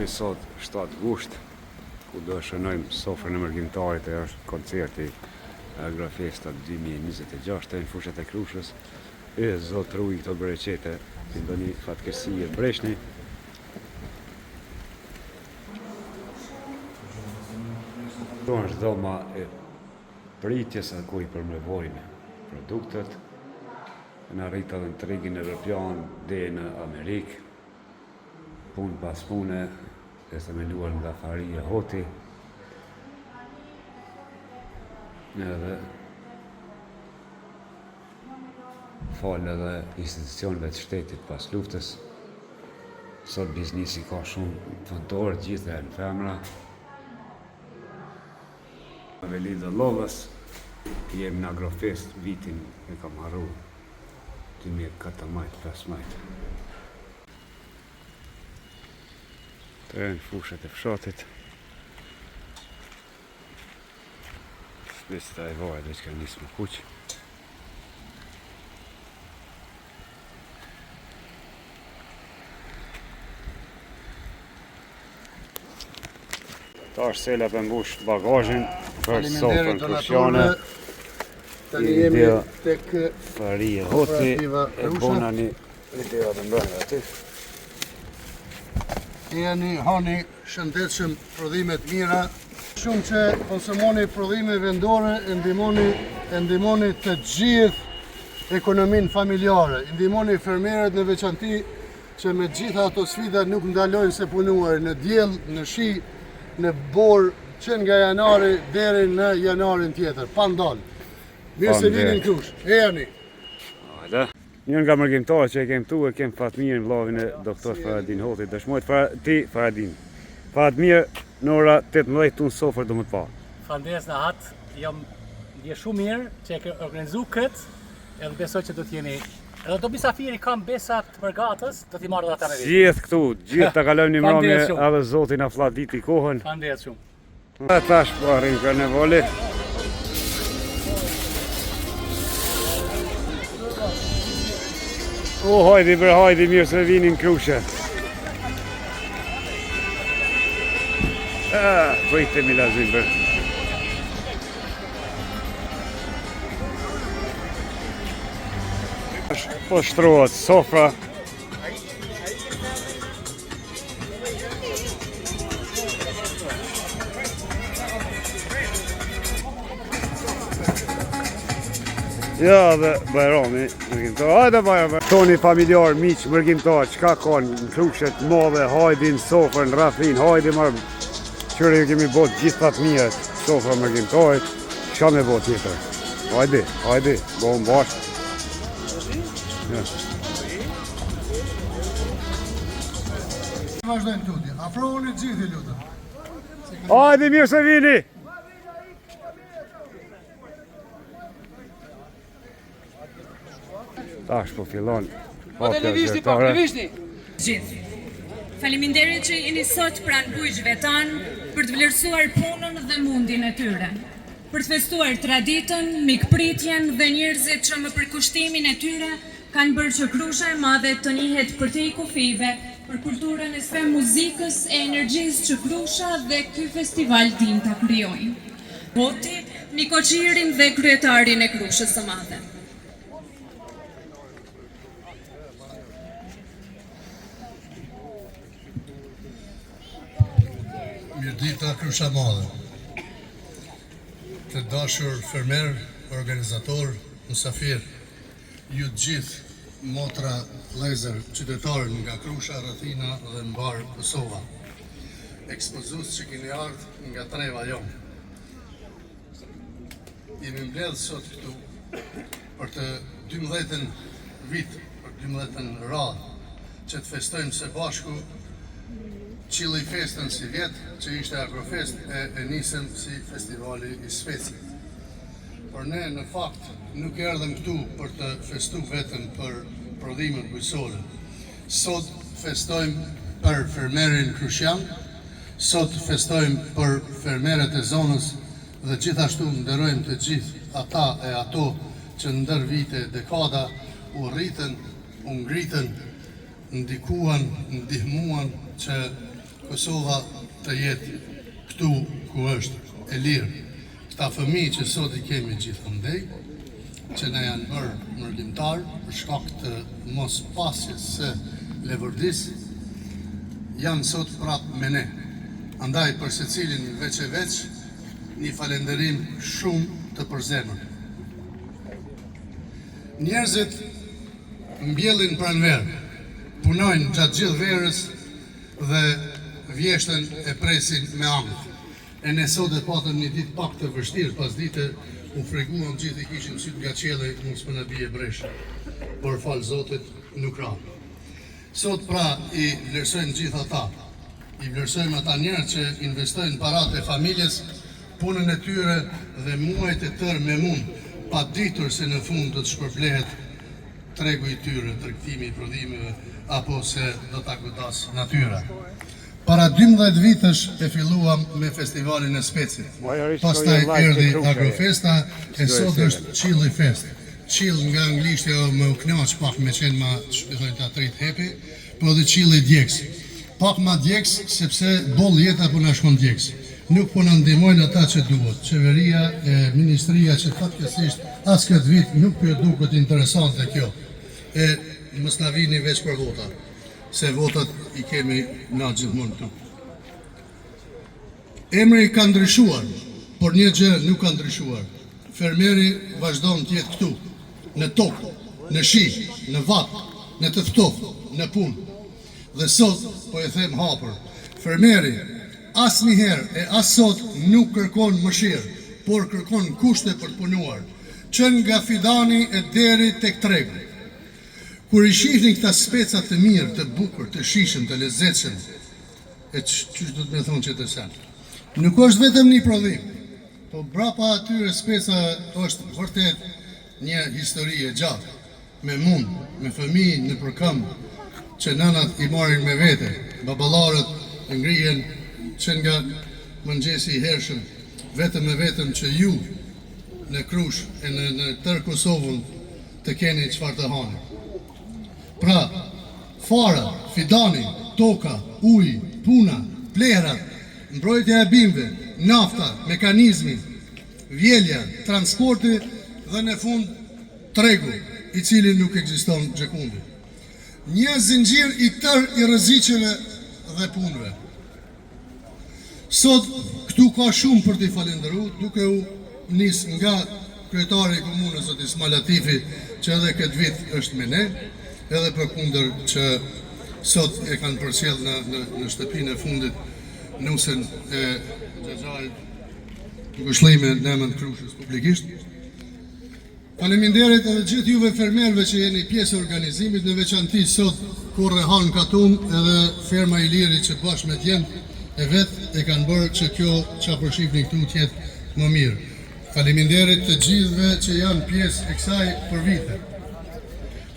Hoti sot 7 gusht, ku do e shënojmë sofrën e mërgimtarit e është koncerti Agrofesta 2026 në fushat e Krushës. E zot ruj këto bereqete, si ndonjë fatkeqësi e breshni. Këtu është dhoma e pritjes ku i promovojnë produktet. Në arritë edhe në tregun evropian deri në Amerikë. Punë pas pune e themeluar nga Fahrije Hoti. Edhe falë edhe institucioneve të shtetit pas luftës. Sot biznisi ka shumë punëtorë, gjithë janë femra. Veli Dellova, jemi në Agrofest vitin e kam harru 2014-15. Të janë fushat e fshatit. Specit e vajt veç ka nisë me kuq. Tash Sela po mbush bagazhin për sofrën krushjane. Tani jemi tek Fahrije Hoti e bona një video të mbrojnë aty. Jeni hani shëndetshëm prodhime të mira. Shumë që konsumoni prodhime vendore e ndihmoni e ndihmoni të gjithë ekonominë familjare. I ndihmoni fermerët në veçanti që me gjitha ato sfida nuk ndalojnë së punuari në diell, në shi, në borë, që nga janari deri në janarin tjetër, pa ndalë. Mirë se vini në Krushë. Ejani. Hajde. Një nga mërgimtarët që e kem këtu e kem Fatmirin, vllavin e doktor Faradin Hotit. Dëshmojt Fara, ti Faradin. Fatmir në ora 18 tu në sofër do më të pa. Faleminderit Nahat, jam ndje shumë mirë që e ke organizu këtë, edhe besoj që do të jeni Edhe do mysafiri kam besa të mërgatës, do t'i marrë edhe ata me vete. Gjithë këtu, gjithë ta kalojmë një mramje edhe Zoti na flladiti kohën. Faleminderit shumë. E tash po arrin karnevali. O, hajdi bre, hajdi, mirë se vini në Krushë. Ah, prit Milazim bre. Po shtrohet sofra. Ja dhe Bajrami, mërgimtar. Hajde Bajram. Toni familjar, miq, mërgimtar, çka ka në Krushë të madhe, hajdi në sofër, në Rrathinë, hajdi marë Qyre ju kemi bo gjitha të mirat, sofra mërgimtarit, çka me bo tjetër? Hajde, hajde, bo më bashkë. Ja. Vazhdojmë tutje. Afrohuni të gjithë, lutem. Hajde, mirë se vini! Tash po fillon hapja zyrtare. Gjithë. Faleminderit që jeni sot pranë bujqve tanë për të vlerësuar punën dhe mundin e tyre. Për të festuar traditën, mikpritjen dhe njerëzit që me përkushtimin e tyre kanë bërë që Krusha e Madhe të njihet përtej kufijve për kulturën e saj, muzikës e energjisë që Krusha dhe ky festival dinë ta krijojnë. Hoti, nikoqirin dhe kryetarin e Krushës së Madhe. Mirëdita Krusha e Madhe. Të dashur fermerë, organizatorë, mysafirë, ju të gjithë motra, vëllezër, qytetarë nga Krusha, Rrethina dhe mbarë Kosova. Ekspozues që keni ardhë nga treva jonë. Jemi mbledhë sot këtu për të 12-ën vit, për 12-ën radhë, që të festojmë së bashku Chili Festën sivjet, që ishte Agrofest e, e nisëm si festivali i specit. Por ne në fakt nuk erdhëm këtu për të festu vetëm për prodhimet bujqësore. Sot festojmë për fermerin krushian, sot festojmë për fermerët e zonës dhe gjithashtu nderojmë të gjithë ata e ato që ndër vite e dekada u rritën, u ngritën, ndikuan, ndihmuan që. Kosova të jetë këtu ku është e lirë. Këta fëmijë që sot i kemi gjithandej, që na janë bërë mërgimtarë për shkak të mospasjes së leverdisë, janë sot prapë me ne. Andaj për secilin veç e veç, një falënderim shumë të përzemërt. Njerëzit mbjellin pranverë, punojnë gjatë gjithë verës dhe vjeshtën e presin me ankth. E ne sot e patëm një ditë pak të vështirë, pasdite u friguam gjithë i kishim sytë nga qielli, mos po na bie breshër. Por falë Zotit nuk ra. Sot pra i vlerësojmë gjithë ata. I vlerësojmë ata njerëz që investojnë paratë e familjes, punën e tyre dhe muajt e tërë me mund, pa ditur se në fund do të shpërblehet tregu i tyre, tregtimi i prodhimeve apo se do ta godasë natyra. Para 12 vitesh e filluam me festivalin e specit. Pastaj erdhi Agrofesta e sot është Chilli Fest. Chill nga anglishtja me u knaq pak me qenë ma, qysh i thojnë ta trit happy, po edhe chilli djegs. Pak ma djegs sepse boll jeta po na shkon djegs. Nuk po na ndihmojnë ata që duhet, qeveria e ministria që fatkeqësisht as këtë vit nuk po ju duket interesante kjo. E mos na vini veç për vota. Se votat i kemi na gjithmonë këtu. Emri ka ndryshuar, por një gjë nuk ka ndryshuar. Fermeri vazhdon të jetë këtu, në tokë, në shi, në vapë, në të ftohtë, në punë. Dhe sot, po e them hapur, fermeri asnjëherë e as sot nuk kërkon mëshirë, por kërkon kushte për të punuar, që nga fidani e deri tek tregu. Kur i shihni këta speca të mirë, të bukur, të shijshëm, të lezetshëm, e qysh do të me thonë që të sen. Nuk është vetëm një prodhim, po brapa atyre speca është vërtet një histori e gjatë, me mund, me fëmijë nëpër këmbë, që nënat i marrin me vete, baballarët ngrihen që nga mëngjesi i hershëm, vetëm e vetëm që ju në Krushë e në, në tërë Kosovën të keni çfarë të hani. Pra, fara, fidani, toka, uji, puna, plehrat, mbrojtja e bimëve, nafta, mekanizmi, vjelja, transporti dhe në fund tregu, i cili nuk ekziston gjëkundi. Një zinxhir i tërë i rreziqeve dhe punëve. Sot këtu ka shumë për t'i falënderu, duke u nis nga kryetari i komunës zoti Ismail Latifi, që edhe këtë vit është me ne, edhe përkundër që sot e kanë përcjell në në në shtëpinë e fundit nusen e xhaxhait ngushëllime në emër të Krushës publikisht. Faleminderit edhe gjithë juve fermerëve që jeni pjesë e organizimit, në veçanti sot ku Han Katun edhe ferma Iliri që bashkë me djemtë e vet e kanë bërë që kjo që po shihni këtu të jetë më mirë. Faleminderit të gjithëve që janë pjesë e kësaj për vite.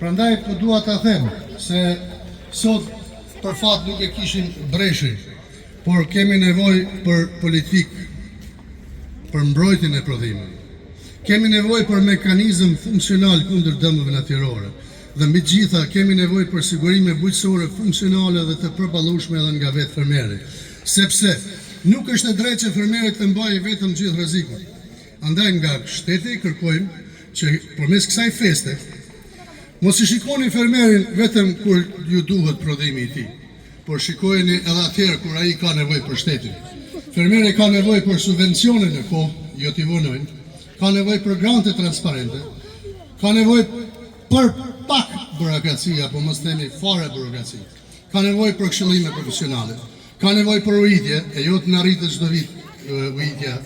Prandaj po dua ta them se sot për fat nuk e kishim breshrin, por kemi nevojë për politikë për mbrojtjen e prodhimeve. Kemi nevojë për mekanizëm funksional kundër dëmeve natyrore dhe mbi të gjitha kemi nevojë për sigurime bujqësore funksionale dhe të përballueshme edhe nga vetë fermeri. Sepse nuk është e drejtë që fermeri të mbajë vetëm gjithë rrezikun. Andaj nga shteti kërkojmë që përmes kësaj feste mos i shikoni fermerin vetëm kur ju duhet prodhimi i tij. Por shikojeni edhe atëherë kur ai ka nevojë për shtetin. Fermeri ka nevojë për subvencione në kohë, jo t'i vonojnë, ka nevojë për grante transparente, ka nevojë për pak burokraci apo mos themi fare burokraci. Ka nevojë për këshillime profesionale, ka nevojë për ujitje, e jo të na rritet çdo vit ujitja.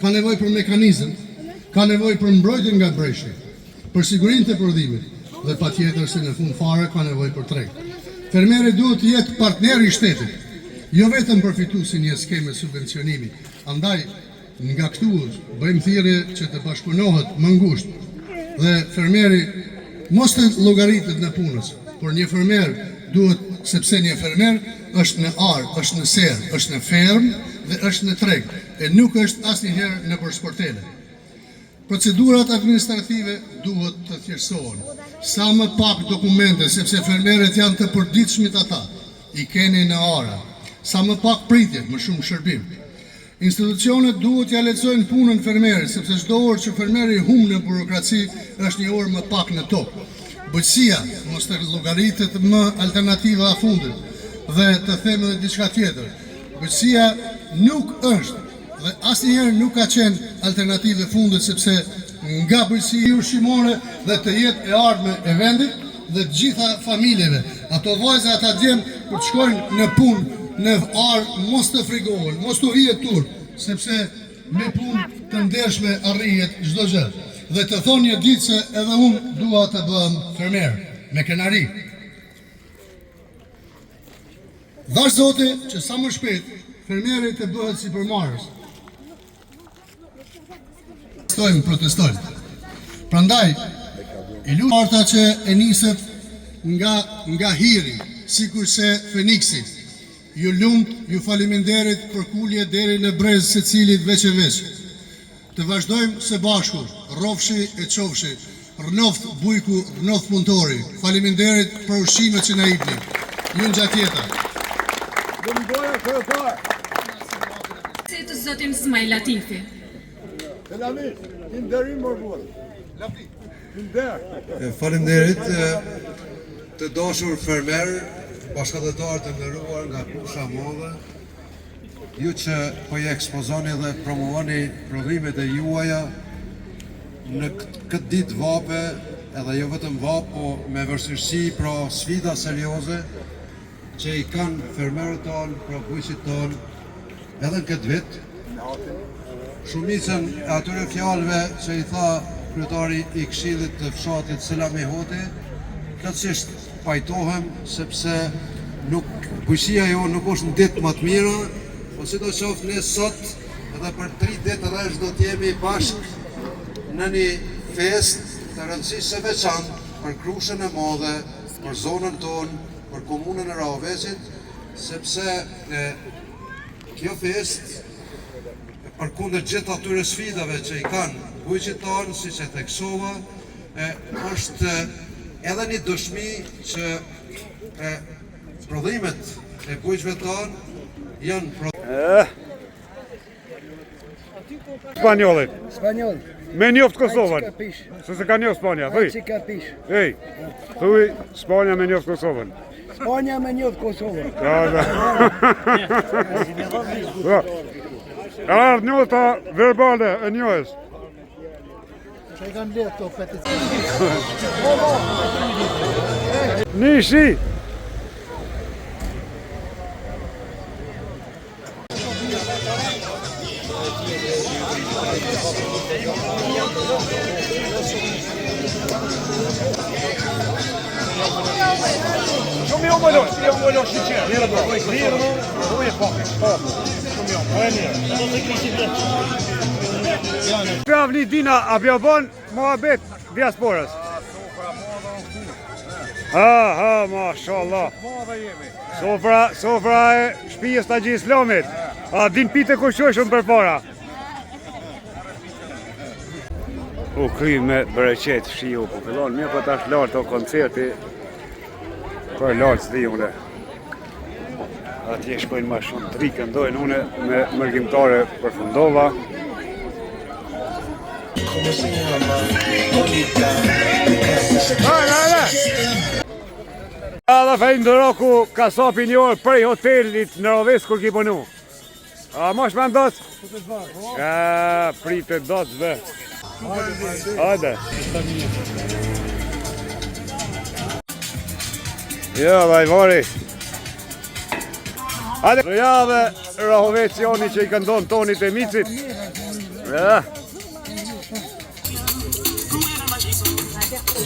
Ka nevojë për mekanizëm, ka nevojë për mbrojtje nga breshri. Për sigurinë të prodhimit dhe patjetër se në fund fare ka nevojë për treg. Fermeri duhet të jetë partner i shtetit, jo vetëm përfitues i një skeme subvencionimi. Andaj, nga këtu bëjmë thirrje që të bashkëpunohet më ngushtë dhe fermeri mos të llogaritet nëpunës, por një fermer duhet sepse një fermer është në arë, është në serë, është në fermë dhe është në treg e nuk është asnjëherë nëpër sportele. Procedurat administrative duhet të thjeshtësohen. Sa më pak dokumente, sepse fermerët janë të përditshmit ata, i keni në ara. Sa më pak pritje, më shumë shërbim. Institucionet duhet t'ia lehtësojnë punën fermerit, sepse çdo orë që fermeri humb në burokraci është një orë më pak në tokë. Bujqësia mos të llogaritet më alternativa e fundit. Dhe të them edhe diçka tjetër, bujqësia nuk është dhe asnjëherë nuk ka qenë alternativë e fundit sepse nga bujqësia ushqimore dhe të jetë e ardhme e vendit dhe të gjitha familjeve. Ato vajza, ata djem kur të shkojnë në punë në arë mos të frigohen, mos t'u vijë turp, sepse me punë të ndershme arrihet çdo gjë. Dhe të thonë një ditë se edhe unë dua të bëhem fermer, me krenari. Dhashtë Zoti që sa më shpejt fermeri të bëhet sipërmarrës. Protestojmë, protestojmë. Prandaj, i lutem arta që e niset nga, nga hiri, sikurse Feniksi. Ju lumtë, ju faleminderit përkulje deri në brez secilit veç e veç. Të vazhdojmë së bashku, rrofshi e qofshi, rrnoftë bujku, rrnoftë punëtori. Faleminderit për ushqimet që na ipni. Ju ngjatë jeta. Lum goja kryetar. Të zotin Smajl Latifi. Selami, ti nderim mor burr. Lavdi. Ti nder. Faleminderit të dashur fermer, bashkatdhetarë të nderuar nga Krusha e Madhe. Ju që po i ekspozoni dhe promovoni prodhimet e juaja në këtë ditë vape, edhe jo vetëm vapë, po me vështirësi, pra sfida serioze që i kanë fermerët tanë, pra bujqit tanë, edhe në këtë vit. Shumicën e atyre fjalëve që i tha kryetari i Këshillit të fshatit Selami Hoti, plotësisht pajtohem sepse nuk bujqësia jonë nuk është në ditë më të mira, po sidoqoftë ne sot edhe për tri ditë rresht do të jemi bashkë në një festë të rëndësisë së veçantë për Krushën e Madhe, për zonën tonë, për komunën e Rahovecit, sepse e, kjo festë përkundër gjithë atyre sfidave që i kanë bujqit tanë, siç e theksova, e, është edhe një dëshmi që e, prodhimet e bujqve tanë janë pro Spanjollit. Spanjoll. Me njoft Kosovën. Ai që ka pish. Se s'e ka njoft Spanja, thuj. Ai që ka pish. Ej. Thuj Spanja me njoft Kosovën. Spanja me njoft Kosovën. Ja, da. Po. Ardhë nota verbale e njohjes. Që i kanë blerë këto peticione? Nishi! Shumë jo më losh, jo më losh që. Mirë po, mirë, uje po. Po. Shumë jo, po e mirë. Pravli Dina, a pjo bon muhabet diasporës? Ha, ha, mashallah. Sofra, sofra e shpijës të Haxhi Islamit. A din pite ku shumë për para. U kry me bereqet shiu, po fillon mirë, po tash lartë o koncerti për lartë s'di une. Atje shkojnë ma shumë të ri këndojnë une me mërgimtare përfundova. Edhe Feim Duraku kasapi i njohur prej hotelit në Rahovec kur ki punu. A mos më ndot? A pritet dot be. Hajde. Ja, Dajvari. Hajde. Ja dhe Rahovecioni që i këndon tonit e micit. Ja.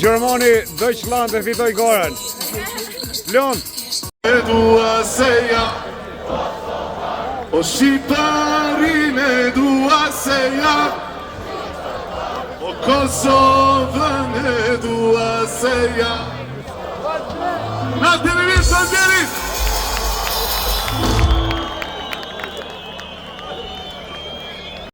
Gjermani, Deutschland e fitoi garën. Lon. E dua se ja O Shqipërinë e dua se ja O Kosovën e dua se ja Na të në mirë së.